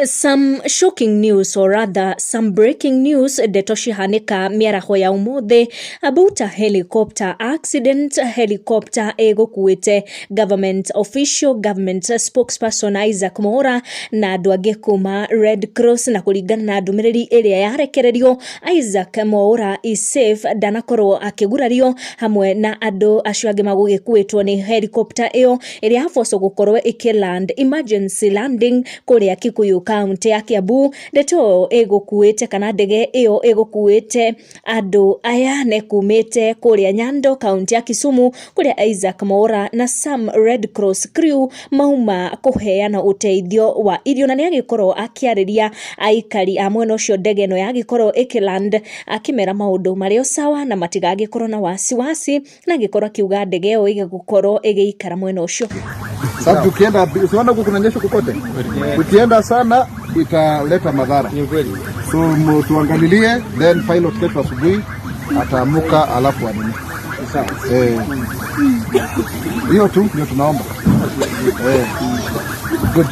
Some shocking news or rather some breaking news, ndeto cihanĩka mĩaraho ya ũmũthĩ about a helicopter accident. Helicopter ĩgũkuĩte government official, government spokesperson Isaac Mwaura na andũ angĩ kuma Red Cross, na kũringana na ndũmĩrĩri ĩrĩa yarekererio, Isaac Mwaura is safe, ndanakorwo akĩgurario hamwe na andũ acio angĩ magũgĩkuĩtwo nĩ helicopter ĩyo ĩrĩa yabocwo gũkorwo ĩkĩ land emergency landing kũrĩa Kikuyu, kaunti ya Kiambu. Ndeto ĩyo ĩgũkuĩte kana ndege ĩyo ĩgũkuĩte andũ aya nĩ kumĩte kũrĩa Nyando, kaunti ya Kisumu, kũrĩa Isaac Mwaura na some Red Cross crew mauma kũheana ũteithio wa irio, na nĩ agĩkorwo akĩarĩria aikari a mwena ũcio ndege ĩno yagĩkorwo ĩkĩland, akĩmera maũndũ marĩ o sawa na matigagĩkorwo na wasiwasi, na agĩkorwo akiuga ndege ĩyo ĩgĩgũkorwo ĩgĩikara mwena ũcio. Sababu tukienda, usiona huku kunanyesha kokote, tukienda sana italeta madhara. So tuangalilie, then pilot kesho asubuhi ataamuka, alafu anini. Eh, hiyo tu ndio tunaomba. Eh, good.